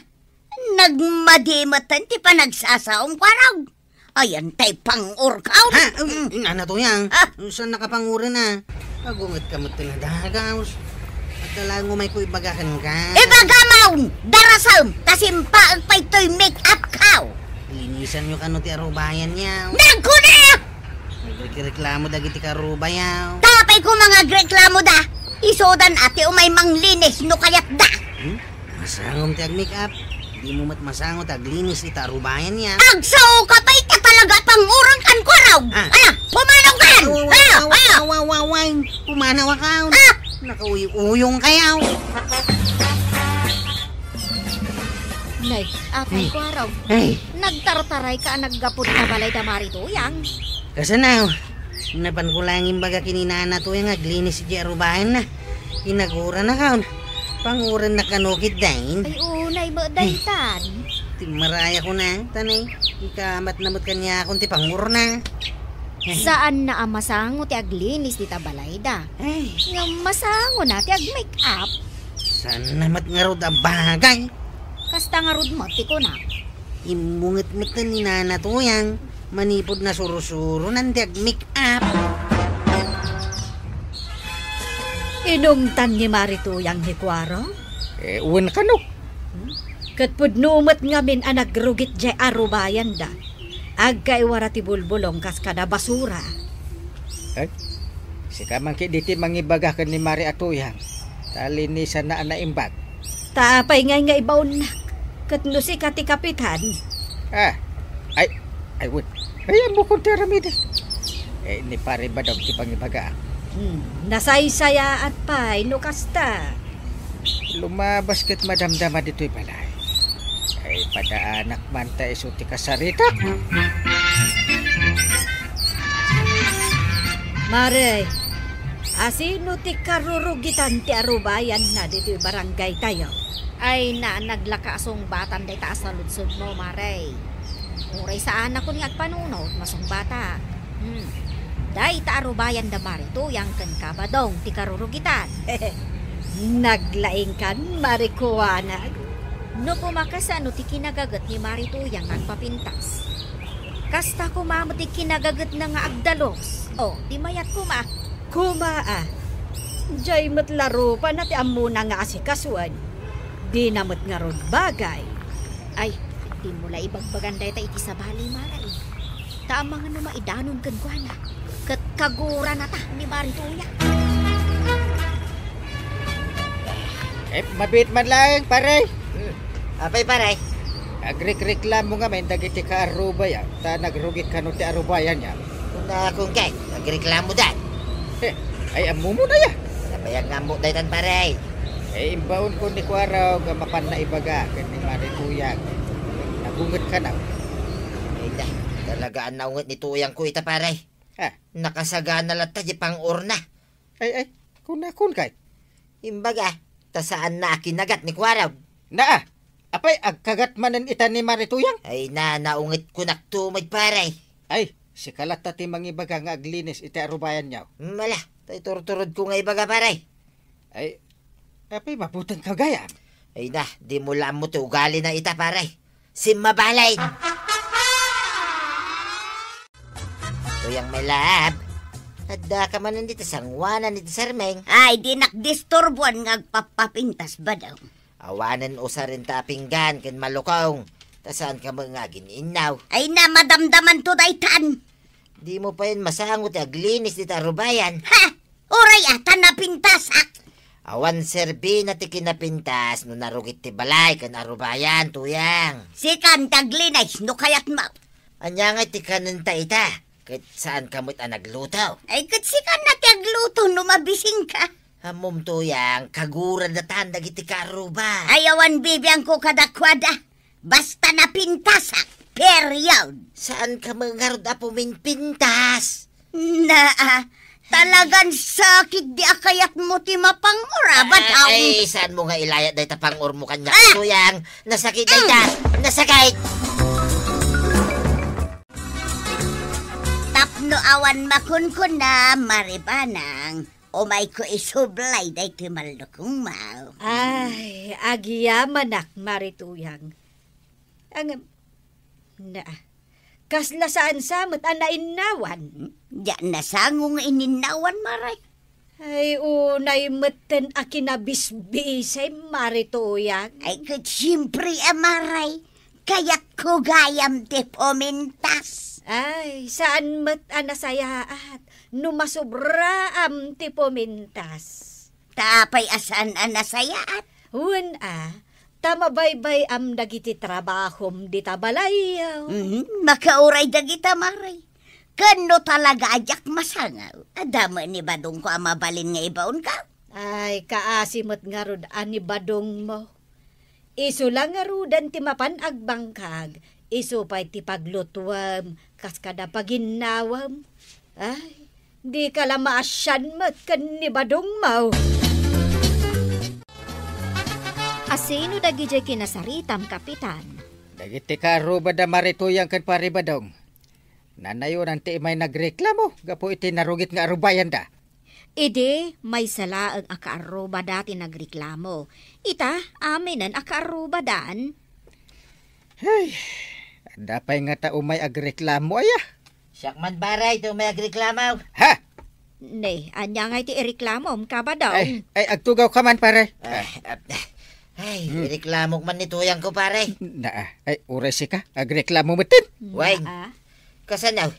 nagmadi met ti panagsasaom, Kuarog. Ayan tay pangur ka. Ha? Mm. Nana Tuyang. Ah. Saan nakapanguran a? Agunget ka met ti nadagaw. At talaga umayko ibaga kenka. Ibagam, darasem, ta simpaek pay toy make-up ka. Linisanyo kano ti arubayan yaw. Nagkuna! Nagreklamo dagiti karuba yaw. Tapay ko mangagreklamo da. Isudan a ti umay manglinis no kayat da. Hmm? Masangom ti ag-make-up. Dimo met masango ti aglinis ita arubayan yaw. Agsao ka pay ta talaga panguran kan Kuarog. Ah. Ala, pumanaw kan! Aw, aw, Ah, aw, ah. aw, aw, aw, aw. Pumanaw ka. Ah. Nakauy-uyong kayaw. Nay, apay, Hmm. Kuarog. Ay. Nagtartaray ka a naggapu ta balay da Mari Tuyang. Kasano? Napan ko lang imbaga ken ni Nana Tuyang nga aglinis idiay arubayanna. Inaguran na kaon. Panguran na kano ket dain. Ay, unay mo, Ay. daytan. Timmaraya ko na, tanay. Ikamat na met kaniakon ti pangurna. Ay. Saan na a masango ti aglinis dita balayda. Ay. Ngem masango na ti ag-make-up. Saan na met ngarud a bagay? Kasta ngarud met ti kunak. Immunget met ni Nana Tuyang, manipud nasurusuronan ti ag-make-up. Inumtan ni Mari Tuyang ni Kuarog? Eh, wen kano. Hmm? Ket pudno met ngamin a nagrugit diay arubayanda. Agkaiwara ti bulbulong kas kada basura. Eh, sika man ketdi ti mangibaga ken ni Mari a Tuyang. Ta linisanna a naimbag. Ta apay ngay nga ibaonnak? Ket no sika ti kapitan. Ah, ay, ay, wen. Ay, ammokon ti aramiden. Eh, ni Pare Badong ti pangibaga. Hmm, nasaysayaat pay no kasta. Lumabas ket madamdama ditoy balay. Ay, padaanak man ta isu ti kasarita. Mare, asino ti karurugitan ti arubayanna ditoy barangay tayo? Ay, na, naglaka a sungbatan dayta a saludsodmo, Mare. Uray saanakon nga agpanunot, masungbata. Hmm. Dayta arubayan da Mari Tuyang ken Kabadong ti karurugitan. Naglaingkan, Mari Kuanag. No kumakasano ti kinagaget ni Mari Tuyang nga agpapintas? Kasta koma met ti kinagagetna nga agdalus. O, di mayat koma. Koma a. Jay met la rupana ti ammona nga asikasuen. Dina met ngarud bagay. Ay, dimo la ibagbagan dayta iti sabali, Mare. Ta amangan no maidanon kenkuana. Ket kaguranata ni Mari Tuyang. Eh, mabiit man laeng, pare. Hmm. Apay, pare? Agrekreklamo ngamin dagiti kaarrubayan, ta nagrugit kano ti arubayan niya. Kunakon kay, agreklamodan. Eh, ay, ammom aya? Nabayag nga ammo daytan, pare. Eh, imbaonko ni Kuarog nga mapanna ibaga ken ni Mari Tuyang. Nagunget kano. Ay, da, talaga a naunget ni Tuyangko ita, pare. Ah. Nakasagana latta di pangurna. Ay, ay, kunakon kay. Imbaga, ta saanna a kinagat ni Kuarog. Naa, apay agkagat manen ita ni Mari Tuyang? Ay na, naunget kunak tumay, pare. Ay, sika latta ti mangibaga nga aglinis iti arubayan niya. Mala, tay turturod ko nga ibaga, pare. Ay, apay mabuteng ka gayam? Ay na, di mo la ammo ti ugali na ita, pare. Simmabalin. Tuyang, my love. Adda ka manen dita sanguanan iti sarmeng. Ay, dinak disturbuan nga agpapapintas, Badong. Awanen usaren ta a pinggan ken malukong. Ta saan ka met nga agin-innaw. Ay na, madamdaman to daytan. Di mo payen masango ti aglinis dita arubayan. Ha! Uray a ta napintasak. Awan serbina ti kinapintas no narugit ti balay ken arubayan, Tuyang. Sikan ti aglinis no kayatmo. Ania ngay ti kanenta ita? Ket saanka met a nagluto? Ay, ket sikan ti agluto no mabisingka. Ammom, Tuyang, kaguradatan dagiti kaarruba. Ay, awan bibiangko kadakuada. Basta napintasak. Period. Saanka met ngarud a puminpintas? Naa, talagan sakit di a kayatmo ti mapang-urabat, Ay, haw. Ay, saanmo nga ilayat dayta pang-urmo kaniak, Ah! Tuyang? Nasakit dayta. Nasakit! Tapno awan makunkuna, Mari Banang, umayko isublay daytoy mallukongmo. Ay, agyamanak, Mari Tuyang. Ngem, na, kasla saan sa met a nainnawan? Hmm? Diak nasango nga ininnawan, Mari. Ay, unay metten a kinabisbisem, Mari Tuyang. Ay, ket siempre a, Mari. Kayatko gayam ti pumintas. Ay, saan met a nasayaat no masubraam ti pumintas. Ta apay a saan a nasayaat? Wen a, ta mabaybay-am dagiti trabahom dita balay. Mhm, makauray dagita, Mari. Ken no talaga a diak masango, adda met ni badongko a mabalin nga ibaonka. Ay, kaasi met ngarud a ni badongmo. Isu la ngaruden ti mapan agbangkag, isu pay ti paglutuem, kas kada paginnawem. Ay, dika la maasian met ken ni badongmo. Asino dagidiay kinasaritam, Kapitan? Dagiti kaarrubada Mari Tuyang ken Pari Badong. Nanayonan ti immay nagreklamo gapu iti narugit nga arubayanda. Idi maysa laeng a kaarrubada ti nagreklamo, ita aminen a kaarrubadan. Hey, adda pay ngata umay agreklamo aya? Siak man, pare, ti umay agreklamo. Ha? Ne, ania ngay ti ireklamom, Kabadong? Ay, ay, agtugawka man, pare. Ay, ah, ay, Hmm. ireklamok man ni Tuyang ko, pare. Naa, ay, uray sika, agreklamo metten. Weng. Naa. Kasano?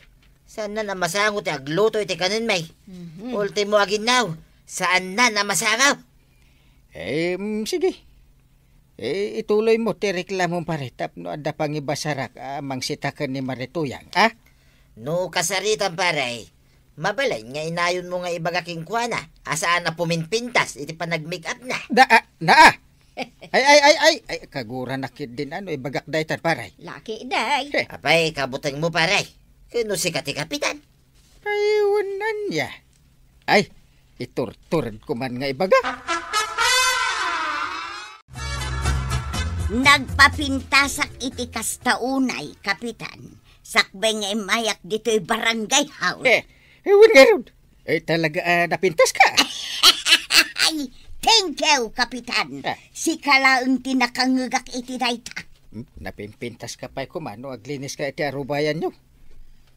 Saanna a masango ti agluto iti kanenmi. Mhm. Ultimo aginnaw, saanna a masango. Eh, mm, sige. Eh, ituloymo ti reklamom, pare, tapno adda pangibasarak a mangsita ken ni Mari Tuyang, a? No kasaritam, pare, mabalin nga inayonmo nga ibaga kenkuana a saan a puminpintas iti panag-make-up na. Da, ah, naa. Ay, ay, ay, ay, ay, kaguranak ketdin no ibagak daytan, pare. Laki, day. Heh. Apay, kabutengmo, pare. Ken no sika ti kapitan. Ay, wen ania. Ay, iturturedko man nga ibaga. Nagpapintasak iti kasta unay, Kapitan. Sakbay nga immayak ditoy barangay hall. Eh, eh, wen ngarud. Eh, talaga, ah, napintaska? Ay, thank you, Kapitan. Ah. Sika laeng ti nakangngegak iti dayta. Hmm, napimpintaska pay koma no agliniska iti arubayanyo.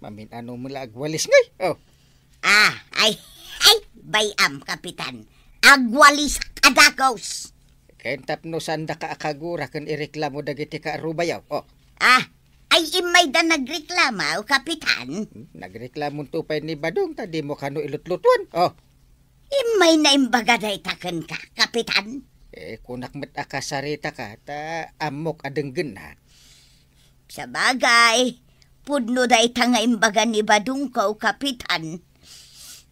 Mamin-ano met la agwalis ngay. Oh. Ah, ay, ay, bay-am, Kapitan. Agwalisak a dagus. Ken tapno saandaka a kagura ken ireklamo dagiti kaarubayo. Oh. Ah, ay, immayda nagreklamo, Kapitan. Hmm, nagreklamonto pay ni Badong ta dimo kano ilutlutuan. Oh. Immayna imbaga dayta kenka, Kapitan. Eh, kunak met a kasaritaka, ta ammok a denggenna. Sabagay, pudno dayta nga imbaga ni Badongko, Kapitan.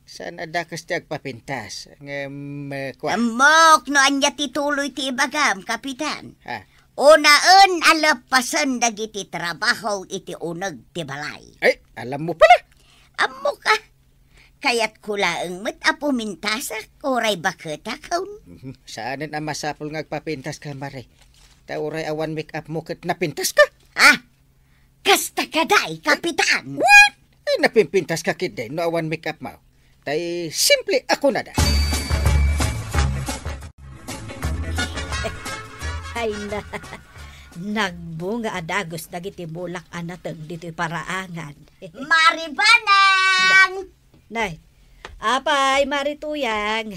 Saan a dakes ti agpapintas, ngem, eh, kua. Ammok no ania ti tuloy ti ibagam, Kapitan. Ha? Unaen a leppasen dagiti trabaho iti uneg ti balay. Ay, alammo pala. Ammok a. Kayatko laeng met a pumintasak, uray baketak, haun. Mhm. Saanen a masapul nga agpapintaska, Mari. Ta uray awan make-upmo ket napintaska. Ah, kasta kadi, Kapitan. What? Ay, napimpintaska ketdi no awan make-upmo. Tay simple a kunada. Ay na, nagbunga a dagus dagiti bulak a nateng ditoy paraangan. Mari Banang! Nay, apay, Mari Tuyang?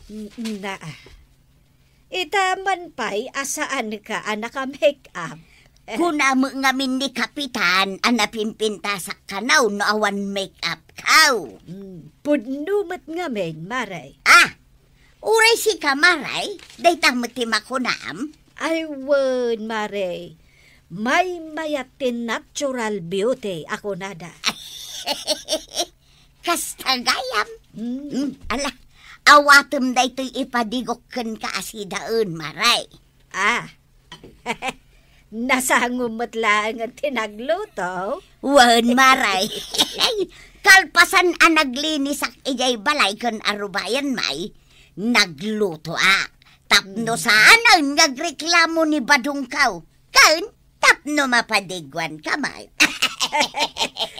N-, na, ita man pay a saanka a naka-make-up. Kuna met ngamin ni Kapitan a napimpintasak kano no awan make-up kaw. Hmm, pudno met ngamin, Mari. Ah! Uray sika, Mare, dayta met ti makunam? Ay, wen, Mare. Maymayat ti natural beauty a kunada. Kasta gayam. Hmm. Hmm, ala, awatem daytoy ipadigok kenka a sidaen, Mare. Ah. Nasangom met laengen ti nagluto? Wen, Mare. Kalpasan a naglinisak idiay balay ken a rubayan, May, naglutoak. Tapno Hmm. saanen nga agreklamo ni badongkaw. Ken tapno mapadiguanka, May.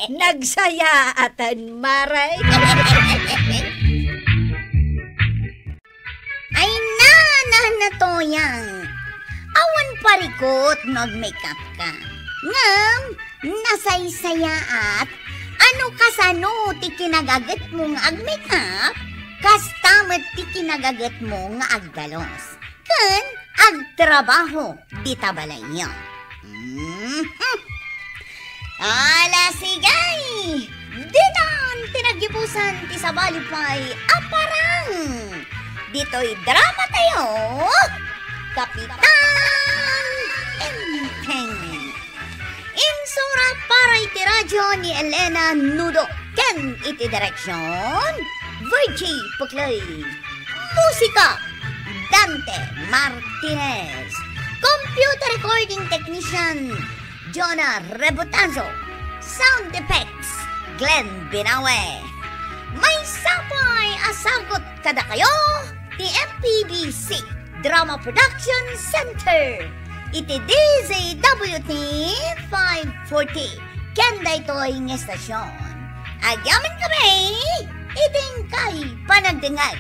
Nagsayaaten, Mare. Ay, na, na, na, Toyang. Awan parikut no ag-makeup ka. Ngem, nasaysayaat, ano kasano ti kinagagetmo nga ag-makeup, kasta met ti kinagagetmo nga agdalos. Ken agtrabaho dita balayyo. Mhm. Ala, sige! Ditan ti naggibusan ti sabali pay a parang ditoy drama tayo, Kapitan Enteng. Insurat para iti radyo ni Elena Nudo ken iti direksyon, Virgie Puclay. Musika, Dante Martinez. Computer recording technician, Jonah Rebotazo. Sound effects, Glenn Binawe. Maysa pay a sagut kadakayo ti M P B C Drama Production Center iti D Z W T five forty ken daytoy nga estasyon. Agyamankami iti inkay panagdengngeg.